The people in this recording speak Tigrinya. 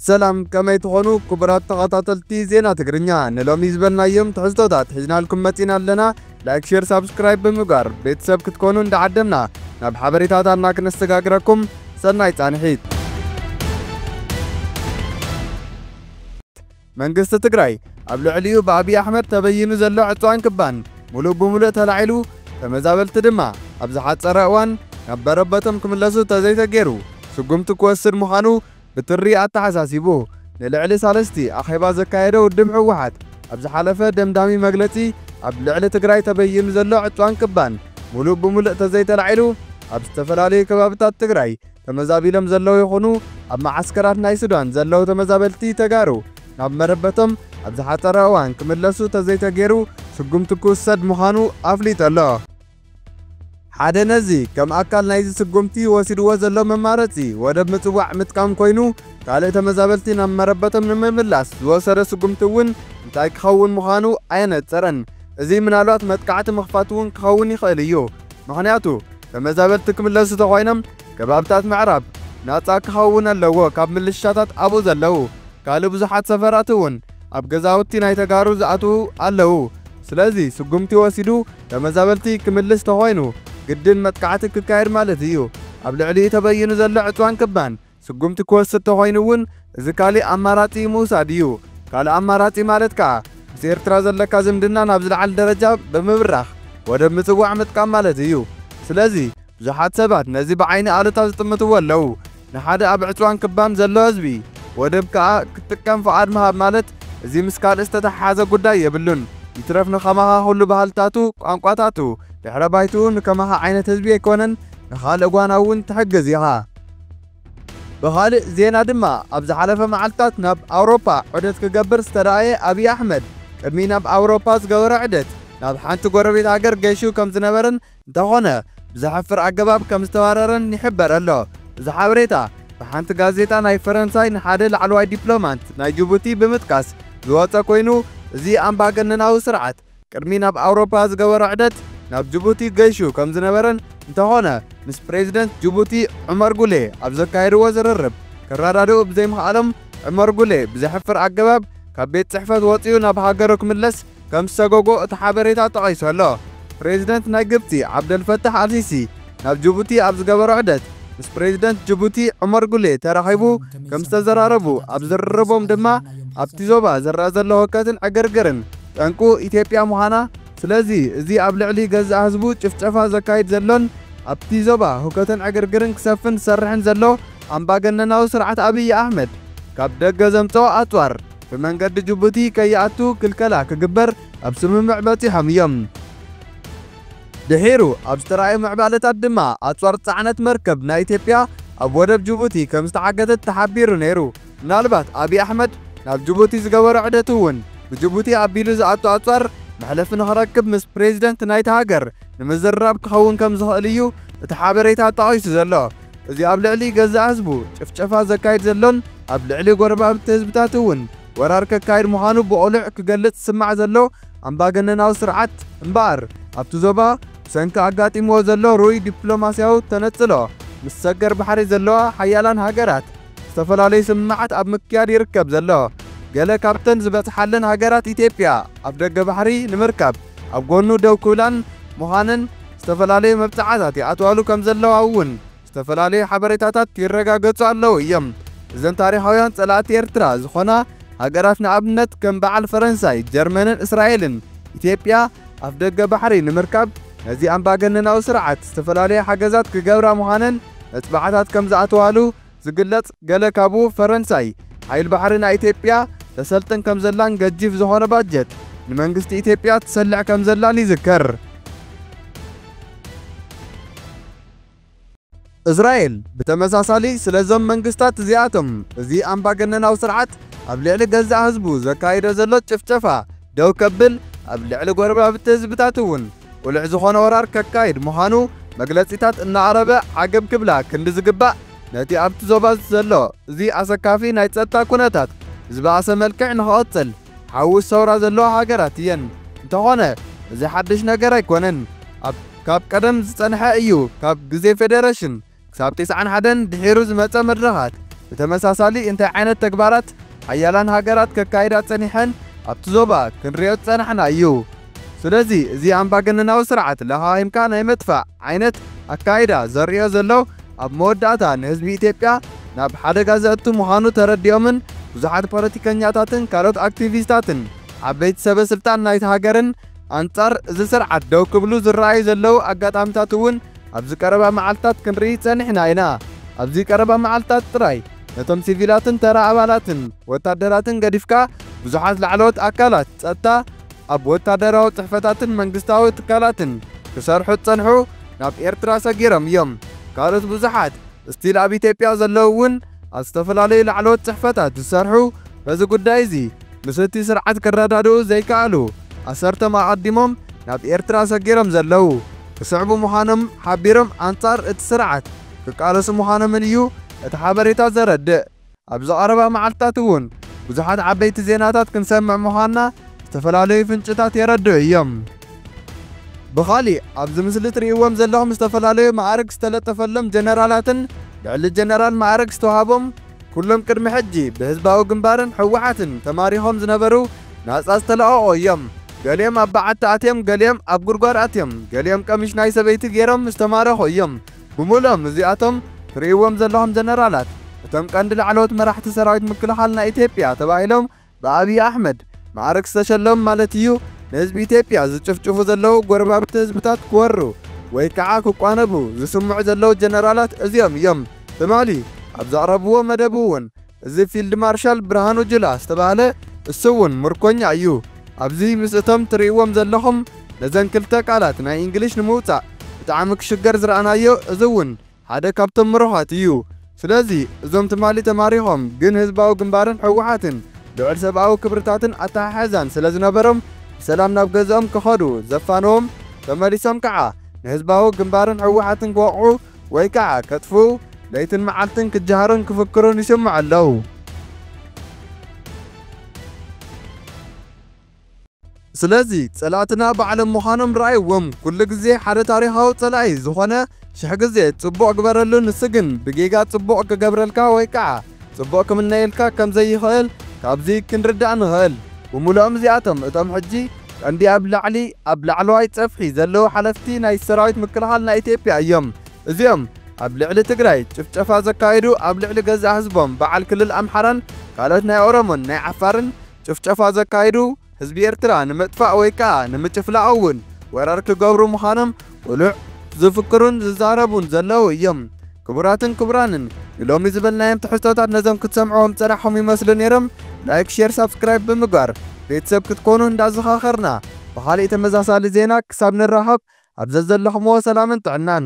ሰላም፣ ከመይ ትኾኑ ክቡራት ተኸታተልቲ ዜና ትግርኛ? ንሎሚ ዝበልናዮም ትሕዝቶታት ሒዝናልኩም መጺና ኣለና። ላይክ፣ ሼር፣ ሳብስክራይብ ብምግባር ቤተሰብ ክትኮኑ እንዳዓደምና፣ ናብ ሓበሬታታትና ክነሰጋግረኩም ሰናይ ጻንሒት። መንግስቲ ትግራይ ኣብ ልዕሊኡ ብኣብይ ኣሕመድ ተበይኑ ዘሎ ዕፅዋን ክባን ሙሉእ ብሙሉእ ተላዒሉ፣ ተመዛበልቲ ድማ ኣብ ዝሓፀረ እዋን ናብ መረበቶም ክምለሱ ተዘይተገይሩ ስጉምቲ ክወስድ ምዃኑ ብትሪ ኣተሓሳሲቡ። ንልዕሊ ሳለስቲ ኣኼባ ዘካየደ ውድብ ህወሓት ኣብ ዝሓለፈ ደምዳሚ መግለፂ፣ ኣብ ልዕሊ ትግራይ ተበይኑ ዘሎ ዕፅዋን ክባን ሙሉእ ብሙሉእ ተዘይተላዒሉ፣ ኣብ ዝተፈላለዩ ከባብታት ትግራይ ተመዛቢሎም ዘለዉ ይኹኑ ኣብ መዓስከራት ናይ ሱዳን ዘለዉ ተመዛበልቲ ተጋሩ ናብ መረበቶም ኣብ ዝሓፀረ እዋን ክምለሱ ተዘይተገይሩ ስጉምቲ ክውሰድ ምዃኑ ኣፍሊጡ ኣሎ። ሓደ ነዚ ከም ኣካል ናይዚ ስጉምቲ ወሲድዎ ዘሎ መማረፂ ወደብ ምፅዋዕ ምጥቃም ኮይኑ፣ ካልእ ተመዛበልቲ ናብ መረበቶም ንምምላስ ዝወሰደ ስጉምቲ እውን እንታይ ክኸውን ምዃኑ ኣየነፀረን። እዚ ምናልባት መጥቃዕቲ ምኽፋት እውን ክኸውን ይኽእል እዩ። ምኽንያቱ ተመዛበልቲ ክምለሱ ተኾይኖም ከባብታት ምዕራብ ናፃ ክኸውን ኣለዎ ካብ ምልሻታት ኣብኡ ዘለዉ። ካልእ ብዙሓት ሰፈራት እውን ኣብ ገዛውቲ ናይ ተጋሩ ዝኣትዉ ኣለዉ። ስለዚ ስጉምቲ ወሲዱ ተመዛበልቲ ክምልስ ተኾይኑ ግድን መጥቃዕቲ ክካየድ ማለት እዩ። ኣብ ልዕሊኡ ተበይኑ ዘሎ ዕፅዋን ክባን ስጉምቲ ክወስድ ተኾይኑ እውን እዚ ካሊእ ኣማራፂ ምውሳድ እዩ። ካልእ ኣማራፂ ማለት ከዓ ምስ ኤርትራ ዘለካ ዝምድና ናብ ዝለዓለ ደረጃ ብምብራኽ ወደብ ምፅዋዕ ምጥቃም ማለት እዩ። ስለዚ ብዙሓት ሰባት ነዚ ብዓይኒ ኣሉታ ዝጥምትዎ ኣለዉ። ንሓደ ኣብ ዕፅዋን ክባን ዘሎ ህዝቢ ወደብ ከዓ ክትጥቀም ፍቓድ ምሃብ ማለት እዚ ምስ ካልእ ዝተተሓሓዘ ጉዳይ የብሉን። ይትረፍ ንኸማኻ ኩሉ ባህልታቱ፣ ቋንቋታቱ፣ ድሕረ ባይትኡ ንከማኻ ዓይነት ህዝቢ ኣይኮነን፣ ንኻልእ ጓና እውን ትሕግዝ ኢኻ። ብኻልእ ዜና ድማ ኣብ ዝሓለፈ መዓልታት ናብ ኣውሮፓ ዑደት ክገብር ዝተራእየ ኣብይ ኣሕመድ ቅድሚ ናብ ኣውሮፓ ዝገበሮ ዑደት ናብ ሓንቲ ጎረቤት ሃገር ገይሹ ከም ዝነበረን እንተኾነ ብዘሕፍር ኣገባብ ከም ዝተባረረን ይሕበር ኣሎ። እዚ ሓበሬታ ብሓንቲ ጋዜጣ ናይ ፈረንሳይ ንሓደ ላዕለዋይ ዲፕሎማት ናይ ጅቡቲ ብምጥቃስ ዝወፀ ኮይኑ፣ እዚ ኣምባገነናዊ ስርዓት ቅድሚ ናብ ኣውሮፓ ዝገበሮ ዑደት ናብ ጅቡቲ ገይሹ ከም ዝነበረን እንተኾነ ምስ ፕሬዚደንት ጅቡቲ ዑመር ጉሌ ኣብ ዘካየድዎ ዝርርብ ክረዳድኡ ብዘይምኽኣሎም ዑመር ጉሌ ብዘሕፍር ኣገባብ ካብ ቤት ጽሕፈት ወፂኡ ናብ ሃገሩ ክምለስ ከም ዝሰጎጎ እቲ ሓበሬታ ጠቒሱ ኣሎ። ፕሬዚደንት ናይ ግብፂ ዓብደልፈታሕ ኣልሲሲ ናብ ጅቡቲ ኣብ ዝገበሮ ዑደት ምስ ፕሬዚደንት ጅቡቲ ዑመር ጉሌ ተራኺቡ ከም ዝተዘራረቡ ኣብ ዝርርቦም ድማ ኣብቲ ዞባ ዝረኣ ዘሎ ህውከትን ዕግርግርን ጠንቁ ኢትዮጵያ ምዃና፣ ስለዚ እዚ ኣብ ልዕሊ ገዛእ ህዝቡ ጭፍጨፋ ዘካይድ ዘሎን ኣብቲ ዞባ ህውከትን ዕግርግርን ክሰፍን ዝሰርሕን ዘሎ ኣምባገነናዊ ስርዓት ኣብይ ኣሕመድ ካብ ደገ ዘምጽኦ ኣጽዋር ብመንገዲ ጅቡቲ ከይኣቱ ክልከላ ክግበር ኣብ ስምምዕ በጺሖም እዮም። ድሒሩ ኣብ ዝተራእዩ ምዕባለታት ድማ ኣጽዋር ጻዕነት መርከብ ናይ ኢትዮጵያ ኣብ ወደብ ጅቡቲ ከም ዝተዓገተት ተሓቢሩ ነይሩ። ምናልባት ኣብይ ኣሕመድ ናብ ጅቡቲ ዝገበሮ ዑደት እውን ብጅቡቲ ኣቢሉ ዝኣቱ ኣጽዋር መሕለፊ ንኽረክብ ምስ ፕሬዚደንት ናይቲ ሃገር ንምዝርራብ ክኸውን ከም ዝኽእል እዩ እቲ ሓበሬታ ጠቒሱ ዘሎ። እዚ ኣብ ልዕሊ ገዛእ ህዝቡ ጭፍጨፋ ዘካይድ ዘሎን ኣብ ልዕሊ ጎረባብቲ ህዝብታት እውን ወራር ከካይድ ምዃኑ ብቕሉዕ ክገልጽ ዝስማዕ ዘሎ ኣምባገነናዊ ስርዓት እምበኣር ኣብቲ ዞባ ብሰንኪ ኣጋጢምዎ ዘሎ ርኡይ ዲፕሎማስያዊ ተነጽሎ ምስ ሰገር ባሕሪ ዘለዋ ሓያላን ሃገራት ዝተፈላለዩ ስምምዓት ኣብ ምክያድ ይርከብ ዘሎ። ገለ ካብተን ዝበጽሓለን ሃገራት ኢትዮጵያ ኣብ ደገ ባሕሪ ንምርካብ ኣብ ጎኑ ደው ክብላን ምዃነን ዝተፈላለዩ መብጽዓታት ይኣትዋሉ ከም ዘለዋ እውን ዝተፈላለዩ ሓበሬታታት ይረጋገጹ ኣለዉ እዮም። እዘን ታሪኻውያን ጸላእቲ ኤርትራ ዝኾና ሃገራት ንኣብነት ከም በዓል ፈረንሳይ፣ ጀርመንን እስራኤልን ኢትዮጵያ ኣፍ ደገ ባሕሪ ንምርካብ ነዚ ኣምባገነናዊ ስርዓት ዝተፈላለዩ ሓገዛት ክገብራ ምዃነን መጽባዕታት ከም ዝኣተዋሉ ዝግለጽ ገለ ካብኡ ፈረንሳይ ሓይል ባሕሪ ናይ ኢትዮጵያ ተሰልጥን ከም ዘላን ገጂፍ ዝኾነ ባጀት ንመንግስቲ ኢትዮጵያ ትሰልዕ ከም ዘላን ይዝከር። እስራኤል ብተመሳሳሊ ስለዞም መንግስታት እዚኣቶም እዚ ኣምባገነናዊ ስርዓት ኣብ ልዕሊ ገዛእ ህዝቡ ዘካይዶ ዘሎ ጭፍጨፋ ደው ከብል ኣብ ልዕሊ ጎረባብቲ ህዝብታት እውን ቁልዕ ዝኾነ ወራር ከካይድ ምዃኑ መግለጺታት እናቐረበ ዓገብ ክብላ ክንዲ ዝግባእ ነቲ ኣብቲ ዞባ ዘሎ እዚ ኣሰካፊ ናይ ጸጥታ ኩነታት ብዝበኣሰ መልክዕ ንኽቕጽል ሓዊ ሰውራ ዘለዋ ሃገራት እየን። እንተኾነ እዚ ሓድሽ ነገር ኣይኮነን። ኣብ ካብ ቀደም ዝጸንሐ እዩ። ካብ ግዜ ፌደሬሽን ክሳብ ተስዓን ሓደን ድሒሩ ዝመጸ መድረኻት ብተመሳሳሊ እንታይ ዓይነት ተግባራት ሓያላን ሃገራት ከካይዳ ጸኒሐን ኣብቲ ዞባ ክንሪኦ ዝጸናሕና እዩ። ስለዚ እዚ ኣምባገነናዊ ስርዓት ለኻኺምካ ናይ ምጥፋእ ዓይነት ኣካይዳ ዘርእዮ ዘሎ ኣብ መወዳእታ ንህዝቢ ኢትዮጵያ ናብ ሓደጋ ዘእቱ ምዃኑ ተረዲኦምን ብዙሓት ፖለቲከኛታትን ካልኦት ኣክቲቪስታትን ዓበይቲ ሰበ ስልጣን ናይቲ ሃገርን ኣንጻር እዚ ስርዓት ደው ክብሉ ዝረኣዩ ዘለዉ ኣጋጣሚታት እውን ኣብዚ ቀረባ መዓልታት ክንርኢ ጸኒሕና ኢና። ኣብዚ ቀረባ መዓልታት ጥራይ ነቶም ሲቪላትን ተራ ኣባላትን ወታደራትን ገዲፍካ ብዙሓት ላዕለዎት ኣካላት ጸጥታ ኣብ ወታደራዊ ጽሕፈታትን መንግስታዊ ትካላትን ክሰርሑ ዝጸንሑ ናብ ኤርትራ ሰጊሮም እዮም። ካልኦት ብዙሓት ስቲል ኣብ ኢትዮጵያ ዘለዉ እውን ኣብ ዝተፈላለዩ ላዕለዎት ጽሕፈታት ዝሰርሑ በዚ ጉዳይ እዚ ምስ እቲ ስርዓት ክረዳድኡ ዘይከኣሉ ኣሰርቶም ኣቐዲሞም ናብ ኤርትራ ሰጊሮም ዘለዉ ክስዕቡ ምዃኖም ሓቢሮም ኣንጻር እቲ ስርዓት ክቃለሱ ምዃኖምን እዩ እቲ ሓበሬታ ዘረድእ። ኣብ ዝቐረባ መዓልትታት እውን ብዙሓት ዓበይቲ ዜናታት ክንሰምዕ ምዃንና ዝተፈላለዩ ፍንጭታት የረድኡ እዮም። ብኻሊእ ኣብዚ ምስሊ ትርእይዎም ዘለኹም ዝተፈላለዩ ማዕርግ ዝተለጠፈሎም ጀነራላትን ልዕሊ ጀነራል ማዕርግ ዝተዋሃቦም ኩሎም ቅድሚ ሕጂ ብህዝባዊ ግንባርን ህወሓትን ተማሪኾም ዝነበሩ ናጻ ዝተለቐቑ እዮም። ገሊኦም ኣብ በዓቲ ኣትዮም፣ ገሊኦም ኣብ ጉድጓድ ኣትዮም፣ ገሊኦም ቀሚሽ ናይ ሰበይቲ ገይሮም ዝተማረኹ እዮም። ብምሉኦም እዚኣቶም ትርእይዎም ዘለኹም ጀነራላት እቶም ቀንዲ ላዕለዎት መራሕቲ ሰራዊት ምክልኻል ናይ ኢትዮጵያ ተባሂሎም ብኣብይ ኣሕመድ ማዕርግ ዝተሸለሙ ማለት እዩ። ንህዝቢ ኢትዮጵያ ዝጭፍጭፉ ዘለዉ ጎረባብቲ ህዝብታት ክወሩ ወይ ከዓ ክቋነቡ ዝስምዑ ዘለዉ ጀነራላት እዚኦም እዮም። ትማሊ ኣብ ዘቕረብዎ መደብ እውን እዚ ፊልድ ማርሻል ብርሃኑ ጁላ ዝተባህለ እሱ እውን ምርኮኛ እዩ። ኣብዚ ምስ እቶም ትርእይዎም ዘለኹም ነዘን ክልተ ቃላት ናይ እንግሊሽ ንምውጻእ ብጣዕሚ ክሽገር ዝረኣናዮ እዚ እውን ሓደ ካብቶም ምሩኻት እዩ። ስለዚ እዞም ትማሊ ተማሪኾም ግን ህዝባዊ ግንባርን ህወሓትን ልዑል ሰብኣዊ ክብርታትን ኣተሓሕዛን ስለ ዝነበሮም ብሰላም ናብ ገዝኦም ክኸዱ ዘፋነዎም ተመሊሶም ከዓ ንህዝባዊ ግንባርን ህወሓትን ክወቕዑ ወይ ከዓ ከጥፍኡ ለይትን መዓልትን ክጀሃሩን ክፍክሩን ይስምዑ ኣለዉ። ስለዚ ጸላእትና ባዕሎም ምዃኖም ረኣይዎም። ኩሉ ግዜ ሓደ ታሪኻዊ ጸላኢ ዝኾነ ሽሕ ግዜ ጽቡቕ ግበረሉ፣ ንሱ ግን ብጌጋ ጽቡቕ ክገብረልካ ወይ ከዓ ጽቡቕ ክምነየልካ ከም ዘይኽእል ካብዚ ክንርዳእ ንኽእል። ብምሉኦም እዚኣቶም እቶም ሕጂ ቀንዲ ኣብ ላዕሊ ኣብ ላዕለዋይ ጸፍሒ ዘለዉ ሓለፍቲ ናይ ሰራዊት ምክልኻል ናይ ኢትዮጵያ እዮም። እዚኦም ኣብ ልዕሊ ትግራይ ጭፍጨፋ ዘካየዱ፣ ኣብ ልዕሊ ገዛእ ህዝቦም በዓል ክልል ኣምሓራን ካልኦት ናይ ኦሮሞን ናይ ዓፋርን ጭፍጨፋ ዘካየዱ፣ ህዝቢ ኤርትራ ንምጥፋእ ወይ ከኣ ንምጭፍላቕ እውን ወራር ክገብሩ ምዃኖም ቅሉዕ ዝፍክሩን ዝዛረቡን ዘለዉ እዮም። ክቡራትን ክቡራንን፣ ንሎሚ ዝበልናዮም ትሕዝቶታት ነዞም ክትሰምዕዎም ጸናሕኹም ይመስሉ ነይሮም። ላይክ፣ ሼር፣ ሳብስክራይብ ብምግባር ቤተሰብ ክትኮኑ እንዳዘኻኸርና፣ ብኻልእ ተመሳሳሊ ዜና ክሳብ ንራኸብ ኣብ ዘዘለኹምዎ ሰላምን ጥዕናን።